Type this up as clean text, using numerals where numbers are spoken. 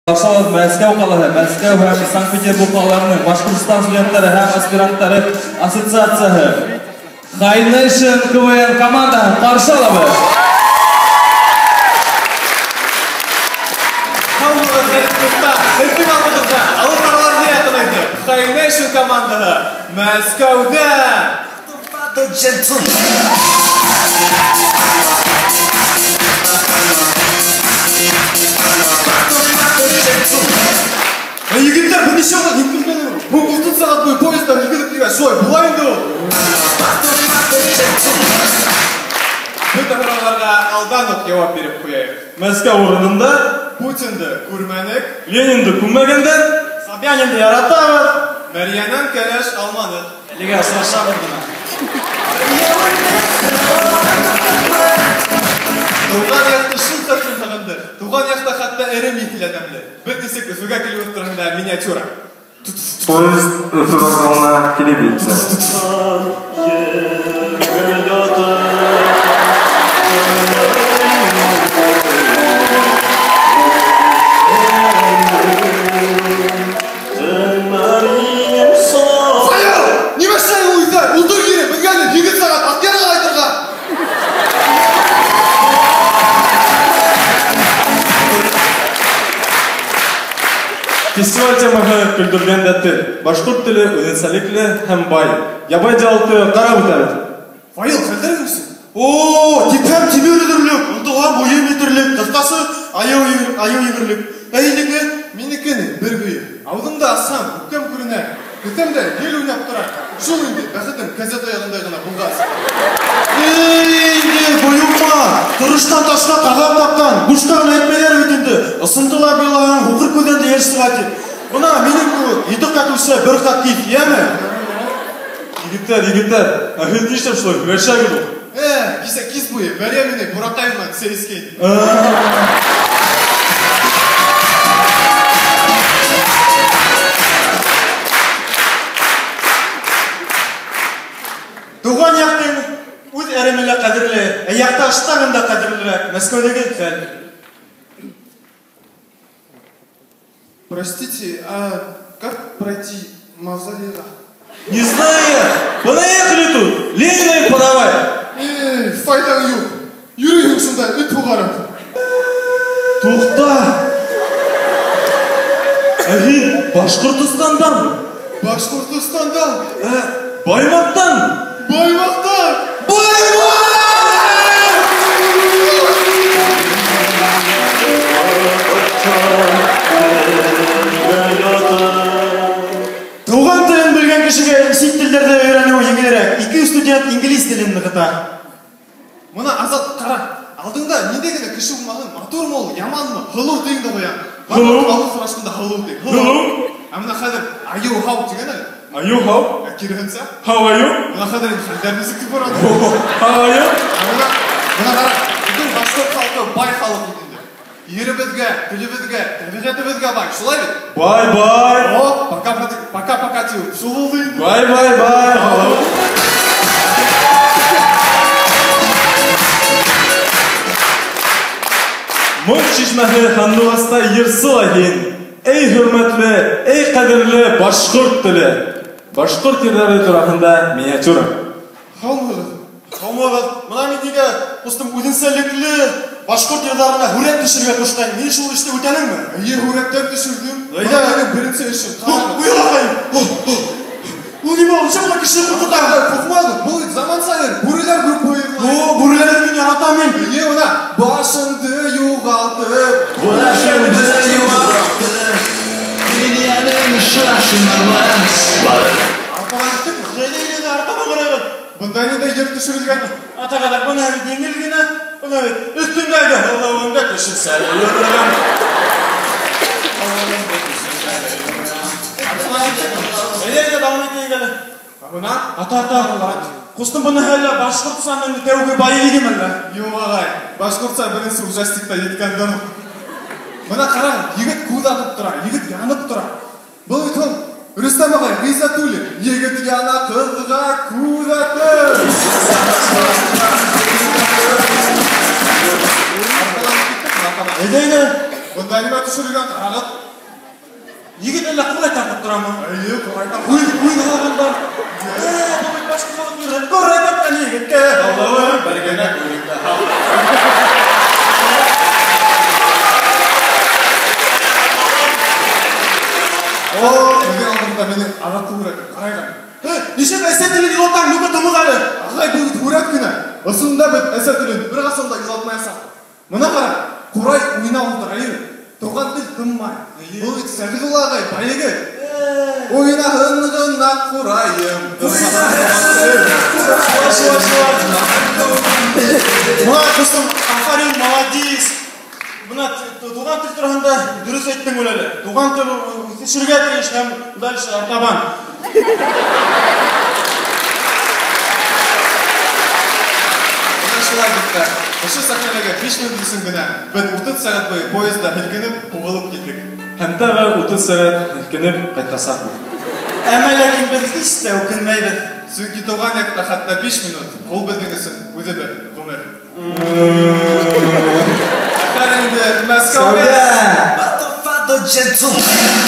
Башалов Мәскәү ҡалаһы, Мәскәү һәм Санкт-Петербург ҡалаларының Башҡортостан студенттары һәм аспиранттары ассоциацияһы High Nation КВН командаһын ҡаршы алабыҙ. Һаумыһығыҙ, дуҫтар! Һеҙҙең алдығыҙҙа алып баралар High Nation командаһы Мәскәүҙән! Егеттәр, бер нисә ваҡыт йөктөргән ул. Алтын сәғәт буйы поезда йүгереп килгән. Шулай була инде ул. Бөтә һорауҙарға алдан уҡ яуап биреп ҡуяйыҡ. Мәскәү урынында Путинды күрмәнек, Ленинды күммәгәндәр, Собянинды яратабыҙ, Мәрйәнән кәләш алманыҡ. Әлегә осрашабыҙ ғына. Туған яҡты шул хәтлем һағындыҡ. Туған яҡта хатта эрем ителә тәмле. Беҙ нисек Өфөгә килеүебеҙ тураһында миниатюра. Поезд Өфө вокзалына килеп етте. Фаил! Нимә эшләй ул иҫәр? Ултыр кире, беҙгә әле 8 сәғәт Аҡъярға ҡайтырға. Фестиваль темаһы көлдөргән дә тел. Башҡорт теле үҙенсәлекле һәм бай. Ябай диалогты ҡарап үтәбеҙ. Фаил, хәлдәр нисек? О, типһәм тимер өҙөрлөк, ынтылһам буйым етерлек, ҡыҫҡасы айыу йүгерлек. Ә һинеке? Минеке ни, бер көйө. Ауыҙымды асһам, үпкәм күренә. Көтәм дә гел уйнап тора. Шул инде, бәхетем кәзә таяғындай ғына булғас. Эй, инде, бойоҡма! Тырыштан ташҡа тағам тапҡан, бушҡа ғына әйтмәйҙәр бит инде. Ысынтылап илаған, һуҡыр күҙҙән дә йәш сыға тип. Бына минең кеүек ете ҡат үҫһә, бер ҡат тиҙ, йәме? Егеттәр, егеттәр, ә һеҙ нишләп шулай һөйләшәгеҙ ул? Кисә кис буйы Мәрйә мине Буратай менән сәй эскәйне. Туған яҡтың үҙ әреме лә ҡәҙерле, ә яҡташтарын да ҡәҙерлерәк. Мәскәүҙәге хәл. Простите, а как пройти мавзолейға? Не знаю я. Понаехали тут. Ленина им подавай. Эй, файҙаң юҡ. Йөрөйһөң шунда эт һуғарып. Туҡта. Ә һин Башҡортостандан? Башҡортостандан. Ә, Баймаҡтан? Баймаҡтан. Баймаҡ! Туған телен белгән кешегә сит телдәрҙе өйрәнеү еңелерәк. Ике студент инглиз телен нығыта. Мына Азат, ҡара, алдыңда ниндәй генә кеше булмаһын, матурмы ул, яманмы, һылыу тиң дә ҡуя. Һылыу? Алып һорашҡанда һылыу тиң. Һылыу? Ә мына хәҙер аю һау тигән әле. Аю һау? Ә киреһенсә? How are you? Мына хәҙер инде хәлдәр нисек тип бара? How are you? Ә мына ҡара, беҙҙең башҡорт халҡы бай халыҡ бит инде. Еребеҙгә, телебеҙгә, тәбиғәтебеҙгә бай, шулай бит? Бай, бай. О, пока, пока, пока тип, шул булды инде. Бай, бай, бай. Моң шишмәһе һандуғастай йырсы ла һин. Эй хөрмәтле, эй ҡәҙерле башҡорт теле. Башҡорт ерҙәре тураһында миниатюра. Һаумыһығыҙ? Һаумыһығыҙ. Бына мин нигә, ҡустым, үҙенсәлекле башҡорт йырҙарына һүрәт төшөрөргә ҡушҡайным. Мин шул эште үтәнеңме? Эйе, һүрәттәр төшөрҙөм. Әйҙә. Бына минең беренсе эшем. Уйлағайым. Ул нимә ул? Нисә бына кеше ҡурҡыта? Ҡурҡмағыҙ, был бит заман сайын бүреләр күп ҡуйылған. О, бүреләрҙе мин яратам мин. Эйе, бына башыңды юғалтып, башыңды юғалтып, донъяның шашмамас. Арҡаға киттекме? Әйҙә, әйҙә, арҡама ҡарайбыҙ. Бында ниндәй ер төшөрөлгән? Ата ҡаҙаҡ, бына бит еңел генә, бына бит өҫтөндәге һылыуыңды төшөрсә лә йөрөргә. Әйҙә, әйҙә, дауам итәйек әле. Ә бына? Ата, ата, ҡустым, быны әллә Башҡортостандың тәүге боевигеме әллә? Юҡ, ағай, Башҡортостан беренсе ужастикта еткәндән һуң. Бына ҡарағыҙ, егет күҙ атып тора, егет янып тора. Был бит ул Рөстәм ағай Ғиззәтуллин. Егет яна ҡыҙға күҙ атып. Әйҙә, әйҙә. Бында нимә төшөрөлгән, ҡарағыҙ. Егет әллә ҡурай тартып торамы? Эйе, ҡурай тартып. Күҙ һалғандар. Был бит башҡорт халыҡ йыры. Ҡурай тартҡан егеткә һаулауым бер генә күҙеңде һал. О, беҙҙең алдында минең араҡы һүрәте, ҡарайған. Нисек әсә телен илатаң, ну-ка тымыҡ әле. Ағай, был бит һүрәт кенә. Ысынында беҙ әсә телен бер ҡасан да илатмаясаҡбыҙ. Бына ҡара, ҡурай уйнап ултыра, эйе. Туған тел тынмай. Был бит Сәғиҙулла ағай, бай егет. Уйнаһын ғына ҡурайым. Бына, дуҫым, афарин, молодец. Бына туған тел тураһында дөрөҫ әйттең әле. Туған тел үҫешергә тейеш һәм дальше артабан. Бына шулай бит. Ошо сәхнәләге 5 минут өсөн генә беҙ 30 сәғәт буйы поезда һелкенеп, һуғылып килдек. Һәм тағы 30 сәғәт һелкенеп ҡайтасаҡбыҙ. Әммә ләкин беҙ һис тә үкенмәйбеҙ. Сөнки тыуған яҡта хатта 5 минут ул беҙҙең өсөн үҙе бер ғүмер. Афәрин инде, Мәскәүгә! Motherfucker gentleman.